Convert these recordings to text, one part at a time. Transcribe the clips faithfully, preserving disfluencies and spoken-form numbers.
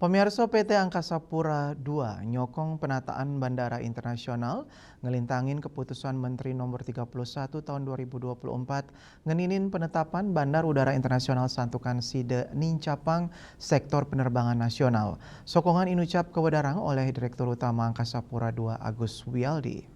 Pemirsa, P T Angkasa Pura dua nyokong penataan Bandara Internasional ngelintangin keputusan Menteri Nomor tiga puluh satu tahun dua ribu dua puluh empat ngeninin penetapan Bandar Udara Internasional Santukan Side nincapang sektor penerbangan nasional. Sokongan inucap kewedarang oleh Direktur Utama Angkasa Pura dua Agus Wialdi.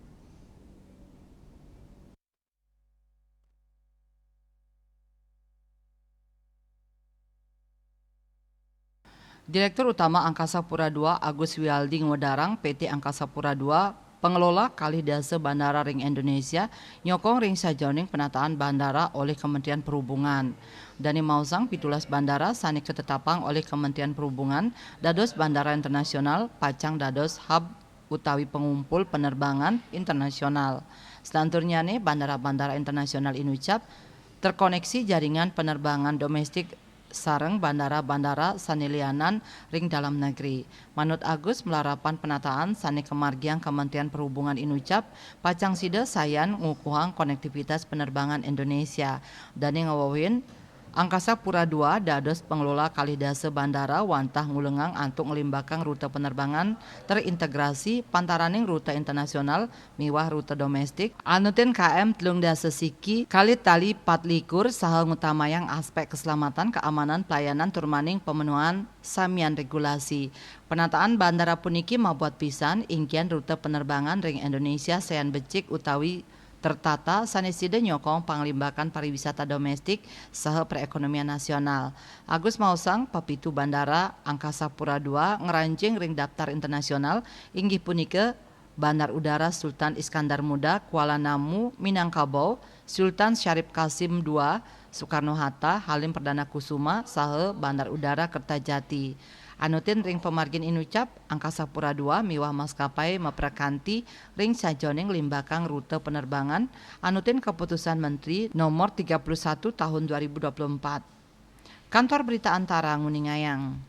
Direktur Utama Angkasa Pura dua Agus Wialdi ngwedarang P T Angkasa Pura dua, pengelola kalih dasa bandara ring Indonesia, nyokong ring sajoning penataan bandara oleh Kementerian Perhubungan. Dane maosang pitulas bandara sane katetapang oleh Kementerian Perhubungan dados bandara internasional pacang dados hub utawi pengumpul penerbangan internasional. Selanturnyane bandara-bandara internasional inucap terkoneksi jaringan penerbangan domestik sareng bandara-bandara sane lianan ring dalam negeri. Manut Agus, malarapan penataan sane kamargiang Kementerian Perhubungan inucap pacang sida sayan ngukuhang konektivitas penerbangan Indonesia. Dane ngawewehin, Angkasa Pura dua dados pengelola kalih dasa bandara wantah ngulengang antuk nglimbakang rute penerbangan terintegrasi pantaraning rute internasional miwah rute domestik, anutin K M telung dasa siki kalih tali patlikur saha ngutamayang aspek keselamatan, keamanan, pelayanan tur maning pemenuhan samian regulasi. Penataan bandara puniki mabuat pisan inggian rute penerbangan ring Indonesia sayan becik utawi tertata sane sida nyokong panglimbakan pariwisata domestik saha perekonomian nasional. Agus maosang, papitu bandara Angkasa Pura dua ngranjing ring daftar internasional, inggih punika Bandar Udara Sultan Iskandar Muda Kuala Namu, Minangkabau, Sultan Syarif Qasim dua, Soekarno Hatta, Halim Perdana Kusuma, saha Bandar Udara Kertajati. Anutin ring pamargin inucap, Angkasa Pura dua miwah maskapai maprakanti ring sajoning limbakang rute penerbangan anutin Keputusan Menteri Nomor tiga puluh satu Tahun dua ribu dua puluh empat. Kantor Berita Antara nguningayang.